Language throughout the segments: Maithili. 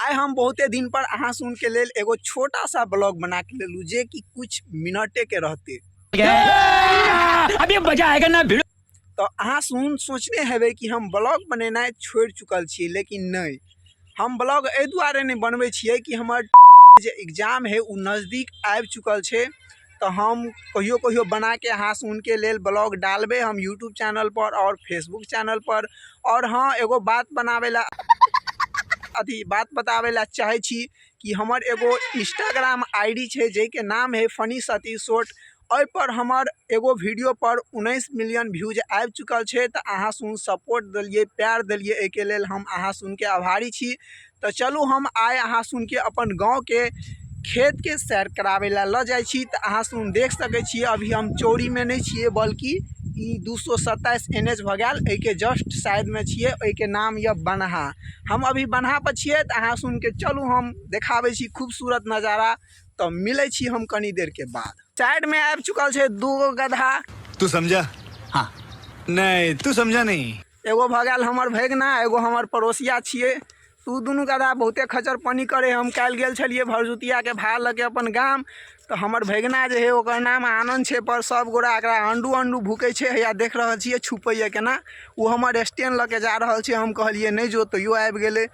आइ हम बहुते दिन पर अहाँ सुन के लेल एगो छोटा सा ब्लॉग बना के लेलू, जे कि कुछ मिनटे के रहते। अभी मजा आएगा ना भिड़ो। तो अहाँ सुन सोचने हेबै कि हम ब्लॉग बनेनाइ छोड़ि चुकल छी, लेकिन नहि, हम ब्लॉग एहि दुआरे नहि बनबै छियै कि हमर जे एग्जाम है ओ नजदीक आबि चुकल छै। तऽ हम कहियो कहियो बनाके अहाँ सुनके लेल ब्लॉग डालबै हम यूट्यूब चैनल पर और फेसबुक चैनल पर। और हाँ, एगो बात बनाबै ला अथी बात बताबै ला चाहै छी कि हमर एगो इंस्टाग्राम I D छै जाहिके नाम है फनी सतीश शॉर्ट। एहि पर हमर एगो वीडियो पर 19 मिलियन व्यूज आबि चुकल छै। तऽ अहाँ सुन सपोर्ट देलियै, प्यार देलियै, एहिके लेल हम अहाँ सुनके आभारी छी। तऽ चलू हम आइ अहाँ सुनके अपन गाँवके खेतके सैर कराबै लए लऽ जाइ छी। तऽ अहाँ सुन देख सकै छियै अभी हम चौरीमे नहि छियै, बल्कि ई 227 एन एच भऽ गेल, एहिके जस्ट साइडमे छियै। एहिके नाम यऽ बनहा। हम अभी बनहा पर छियै। तऽ अहाँ सुनके चलू हम देखाबै छी खूबसूरत नजारा। तऽ मिलै छी हम कनी देरके बाद। साइडमे आबि चुकल छै दूगो गधा। तू समझा? हाँ। नहीं, तू समझा नहीं। एगो भऽ गेल हमर भगिना, एगो हमर पड़ोसिया छियै। तऽ ओ दुनू गधा बहुते खचरपनी करै। हम काल्हि गेल छलियै भरदुतियाके भार लऽ के अपन गाम। तऽ हमर भगिना जे हइ ओकर नाम आनन्द छै, पर सब गोरा एकरा अंडू अंडू भूकै छै। हैया देख रहल छियै छुपैए केना। ओ हमर स्टैंड लऽ के जा रहल छै। हम कहलियै नहि जो, तैयो आबि गेलै।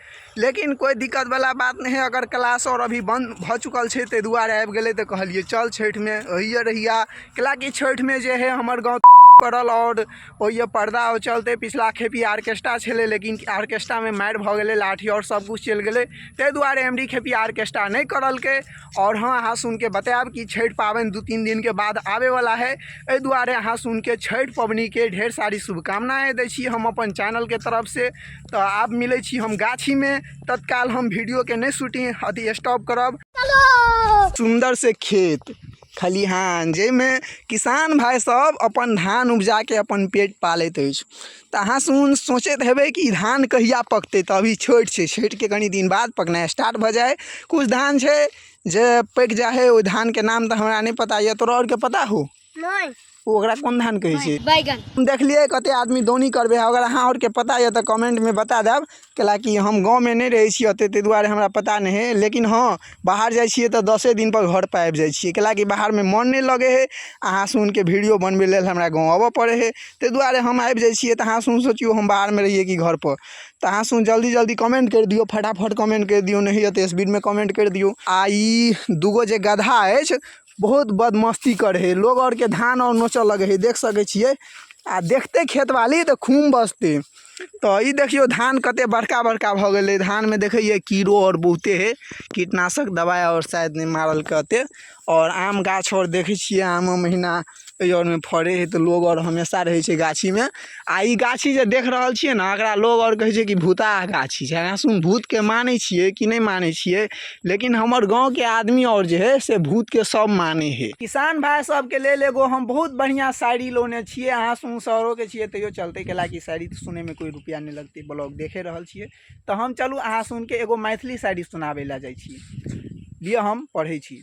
लेकिन कोइ दिक्कतवला बात नहि हइ। अगर क्लास आओर अभी बन्द भऽ चुकल छै ताहि दुआरे आबि गेलै। तऽ कहलियै चल छठिमे ओहिए रहिया, कैलाकि छठिमे जे हइ हमर गाँव पड़ल आओर ओहिए पर्दा आओर चलतै। पिछला खेपी आर्केस्ट्रा छलै, लेकिन आर्केस्ट्रामे मारि भऽ गेलै, लाठी आओर सबकिछु चलि गेलै, ताहि दुआरे एमरी खेपी आर्केस्ट्रा नहि करलकै। आओर हँ, अहाँ सुनिके बतायब कि छठि पाबनि 2-3 दिनके बाद आबैवला है। एहि दुआरे अहाँ सुनिके छठि पबनीके ढेर सारी शुभकामनाएँ दै छी हम अपन चैनलके तरफसँ। तऽ आब मिलै छी हम गाछीमे। तत्काल हम वीडियोके नहि शूटिंग अथी स्टॉप करब। सुन्दर से खेत खलिहान जाहिमे किसान भाइ सब अपन धान उपजाके अपन पेट पालैत अछि। तऽ अहाँ सुन सोचैत हेबै कि धान कहिया पकतै। तऽ अभी छोट छै, छठिके कनि दिन बाद पकनाइ स्टार्ट भऽ जाइ। किछु धान छै जे पकि जाइ हइ, ओहि धानके नाम तऽ हमरा नहि पता यऽ, तोरा आरके पता हो? नहि। ओ ओकरा कोन धान कहै छै? बैगन। हम देखलियै कते आदमी दौनी करबै। अगर अहाँ आरके पता यऽ तऽ कमेंटमे बता देब, कैलाकि हम गाँवमे नहि रहै छी ओते, ताहि दुआरे हमरा पता नहि हइ। लेकिन हँ, बाहर जाइ छियै तऽ 10 दिन पर घर पर आबि जाइ छियै, कैलाकि बाहरमे मन नहि लगै हइ। अहाँ सुनके वीडियो बनबै लेल हमरा गाँव आबऽ पड़ै हइ, ताहि दुआरे हम आबि जाइ छियै। तऽ अहाँ सुन सोचियौ हम बाहरमे रहियै कि घर पर। तऽ अहाँ सुन जल्दी जल्दी कमेंट करि दियौ, फटाफट कमेंट करि दियौ, नहि होइए तऽ स्पीडमे कमेंट करि दियौ। आ ई दूगो जे गधा अछि बहुत बदमस्ती करै हइ, लोग आरके धान आओर नोचऽ लगै हइ, देख सकै छियै। आ देखतै खेतवाली तऽ खून बजतै। तऽ ई देखियौ धान कते बड़का बड़का भऽ गेलै। धानमे देखै छियै कीड़ो आओर बहुते हइ, कीटनाशक दबाइ आओर शायद नहि मारलकै ओते। आओर आम गाछ आओर देखै छियै आमो महीना एहि आओरमे फड़ै हइ, तऽ लोग आओर हमेशा रहै छै गाछीमे। आ ई गाछी जे देख रहल छियै ने, एकरा लोग आओर कहै छै कि भूताह गाछी छै। अहाँ सुन भूतके मानै छियै कि नहि मानै छियै, लेकिन हमर गाँवके आदमी आओर जे हइ से भूतके सब मानै हइ। किसान भाइ सबके लेल एगो हम बहुत बढ़िआँ शायरी लौने छियै। अहाँ सुन शहरोके छियै तैयो चलतै, कैलाकि शायरी सुनैमे कोइ रुपैआ नहि लगतै, ब्लॉग देखे रहल छियै। तऽ हम चलू अहाँ सुनके एगो मैथिली शायरी सुनाबै लए जाइ छी। लिअ हम पढ़ै छी,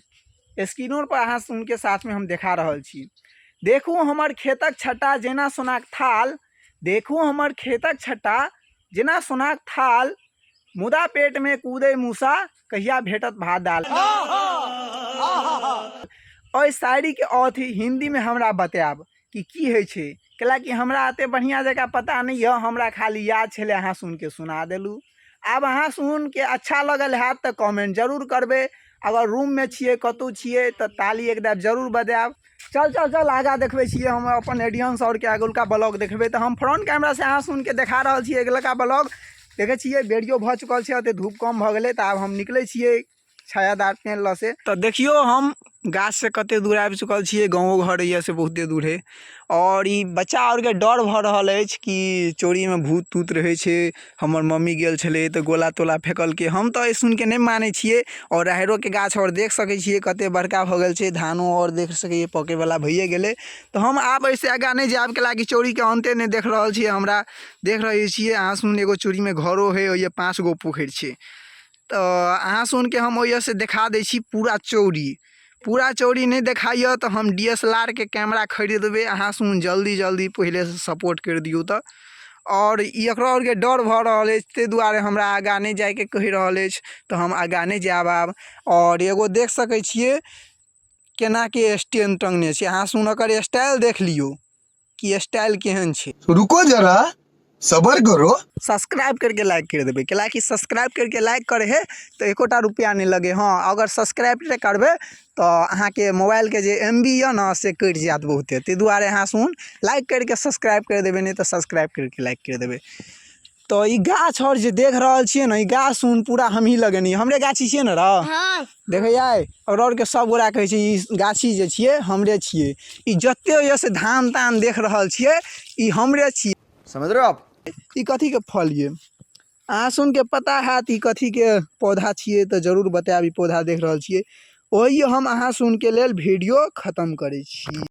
स्क्रीनो पर अहाँ सुनके साथमे हम देखा रहल छी। देखू हमर खेतक छट्टा जेना सोनाक थाल, देखू हमर खेतक छट्टा जेना सोनाक थाल, मुदा पेटमे कूदै मूसा कहिया भेटत भात दाल। एहि शायरीके अर्थ हिन्दीमे हमरा बतायब कि की होइ छै, कैलाकि हमरा एते बढ़िआँ जकाँ पता नहि यऽ, हमरा खाली याद छलै अहाँ सुनिके सुना देलहुँ। आब अहाँ सुनिके अच्छा लगल हैत तऽ कमेंट जरूर करबै। अगर रूममे छियै कतहु छियै तऽ ताली एक दाब जरूर बजायब। चल चल चल आगाँ देखबै छियै हम अपन ऑडियंस आओरके अगुलका ब्लॉग देखबै। तऽ हम फ्रंट कैमरासँ अहाँ सुनिके देखा रहल छी अगिलका ब्लॉग। देखै छियै बेरियो भऽ चुकल छै, ओते धूप कम भऽ गेलै। तऽ आब हम निकलै छियै छायादार पेड़ लऽ से। तऽ देखियौ हम गाछसँ कते दूर आबि चुकल छियै। गाँवो घर यऽ से बहुते दूर हइ। आओर ई बच्चा आओरके डर भऽ रहल अछि कि चोरीमे भूत तूत रहै छै, हमर मम्मी गेल छलै तऽ गोला तोला फेकलकै। हम तऽ ई सुनिके नहि मानै छियै। आओर राहैरोके गाछ आओर देख सकै छियै कते बड़का भऽ गेल छै। धानो आओर देख सकै छियै पकैवला भइए गेलै। तऽ हम आब एहिसँ आगाँ नहि जायब, कैलाकि चोरीके अन्ते नहि देख रहल छियै। हमरा देख रहल छियै अहाँ सुन एगो चोरीमे घरो हइ, ओहिमे 5 गो पोखरि छै। तऽ अहाँ सुनके हम ओहिसँ देखा दै छी पूरा चौरी। पूरा चौरी नहि देखाइए तऽ हम डी एस एल आर के कैमरा खरीदबै। अहाँ सुन जल्दी जल्दी पहिलेसँ सपोर्ट करि दियौ। तऽ आओर ई एकरो आओरके डर भऽ रहल अछि, ताहि दुआरे हमरा आगाँ नहि जाइके कहि रहल अछि, तऽ हम आगाँ नहि जायब आब। आओर एगो देख सकै छियै केनाके स्टैंड टङ्गने छै। अहाँ सुन एकर स्टाइल देख लियौ कि स्टाइल केहन छै। रुको जरा, सबर करो। सब्सक्राइब करके लाइक कर देबै, कैलाकि सब्सक्राइब करके लाइक करे है तऽ एकोटा रुपैआ नहि लगे। हँ, अगर सब्सक्राइब नहि करबै तऽ अहाँके मोबाइलके जे एम बी यऽ ने से कटि जायत बहुते। ताहि दुआरे अहाँ सुन लाइक करिके सब्सक्राइब करि देबै, नहि तऽ सब्सक्राइब करिके लाइक करि देबै। तऽ ई गाछ आओर जे देख रहल छियै ने, ई गाछ सुन पूरा हमही लगेने, हमरे गाछी छियै ने रौ? हाँ। देखै आओर आओरके सब गोरा कहै छै ई गाछी जे छियै हमरे छियै। ई जते यऽ से धान तान देख रहल छियै, ई हमरे छियै। समझ रहे हो आप? ई कथीके फल ये अहाँ सुनके पता हैत, ई कथीके पौधा छियै तऽ जरूर बतायब। ई पौधा देख रहल छियै, ओहि हम अहाँ सुनके लेल वीडियो खतम करै छी।